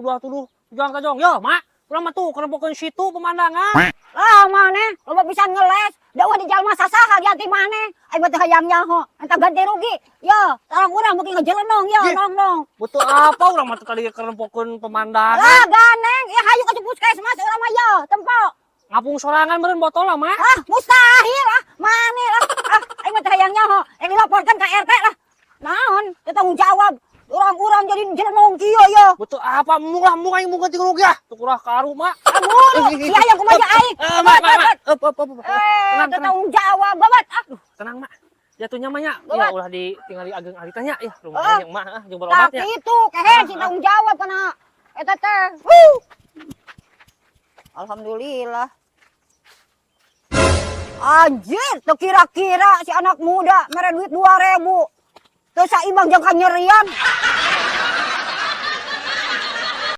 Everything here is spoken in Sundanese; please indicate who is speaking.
Speaker 1: Tuduh-tuduh jang tajong. Yo, Mak. Urang mah tuh keur nempokeun situ pemandangan.
Speaker 2: Lah maneh, loba pisan ngeles. Da di jalma sasaha ganti maneh. Aing mah teu hayang nyaho, entah ganti rugi. Yo, tarang urang mungkin ngejelenong yo,
Speaker 1: Ih.
Speaker 2: Nong nong.
Speaker 1: Betul apa urang mah teh tadi keur nempokeun pemandangan.
Speaker 2: Lah ganeng, ya hayu ka puskesmas urang mah yo, tempo.
Speaker 1: Ngapung sorangan meureun botol lah, Mak.
Speaker 2: Ah, mustahil ah, maneh lah. Ah, aing mah teu hayang nyaho. Yang dilaporkan ke RT lah. Naon, teu tanggung jawab. Urang-urang jadi jelenong kieu yo.
Speaker 1: Betul apa murah murah yang mau ganti rugi ah. Tuh kurah karu, Mak.
Speaker 2: Ah, buru, sia yang kumaha aing.
Speaker 1: Eh, Mak, Mak, Mak. Up, up, up, up.
Speaker 2: Eh,
Speaker 1: Tenang,
Speaker 2: teu
Speaker 1: tenang.
Speaker 2: tanggung jawab, babat. Ah,
Speaker 1: Tenang, Mak. Jatuhnya mah nya. Ya
Speaker 2: Babat.
Speaker 1: ulah ditinggali ageng alitanya ya.
Speaker 2: Ah.
Speaker 1: Lumayan yang Mak ah, jeung
Speaker 2: tak
Speaker 1: berobatnya.
Speaker 2: kitu, kehen si tanggung jawab kana eta teh. Wuh. Alhamdulillah. Anjir, teu kira-kira si anak muda mere duit 2000. Teu saimbang jeung kanyerian.